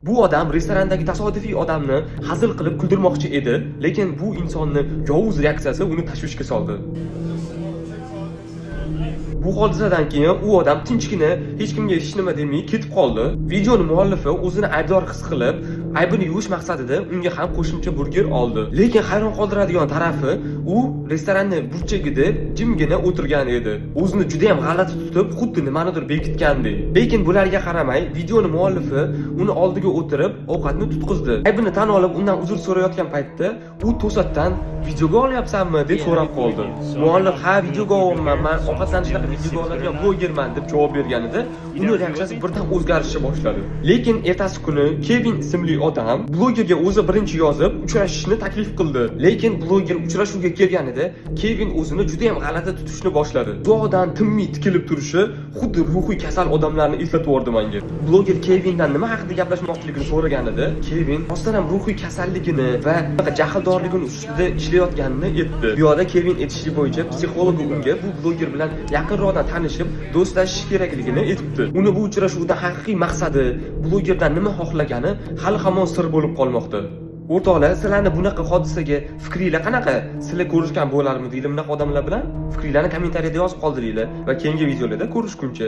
Bu odam restorandagi tasodifiy odamni hazil qilib kuldirmoqchi edi, lekin bu insonni yovuz reaksiyasi uni tashvishga soldi. Bu hodisadan keyin u odam tinchgina, hech kimga hech nima demay ketib qoldi. Videoni muallifi o'zini aybdor his qilib, aybini yuvish maqsadida unga ham qo'shimcha burger oldi. Lekin hayron qoldiradigan tarafi, u restoranni burchagida jimgina o'tirgan edi. O'zini juda ham g'alati tutib, xuddi nimanidir bekitgandek. Lekin bularga qaramay, videoni muallifi uni oldiga o'tirib, ovqatni tutqizdi. Aybini tan olib, undan uzr so'rayotgan paytda u to'satdan "Videoga olyapsanmi?" deb so'rab qoldi. Muallif "Ha, videoga olyapman, man ovqatlanishni videoga oladigan blogerman" deb javob berganida, uni reaksiyasi birdan o'zgarishni boshladi. Lekin ertasi kuni Kevin ismli odam blogerga o'zi birinchi yozib, uchrashishni taklif qildi. Lekin bloger uchrashuvga kelganida Kevin o'zini juda ham g'alati tutishni boshladi. Uzoqdan tinmay tikilib turishi xuddi ruhiy kasal odamlarni eslatib yubordi menga. Bloger Kevindan nima haqida gaplashmoqchiligini so'raganida, Kevin rostdan ham ruhiy kasalligini va jahldorligini ustida ishlayotganini aytdi. Bu yoqda Kevin aytishi bo'yicha, psixologi unga bu bloger bilan yaqinroqdan tanishib, do'stlashish kerakligini aytibdi. Uni bu uchrashuvda haqiqiy maqsadi, blogerdan nima xohlagani hali hamon sir bo'lib qolmoqda. O'rtoqlar, sizlarni bunaqa hodisaga fikringlar qanaqa? Sizlar ko'rishgan bo'larmidinglar bunaqa odamlar bilan? Fikringlarni kommentariyada yozib qoldiringlar va keyingi videolarda ko'rishguncha.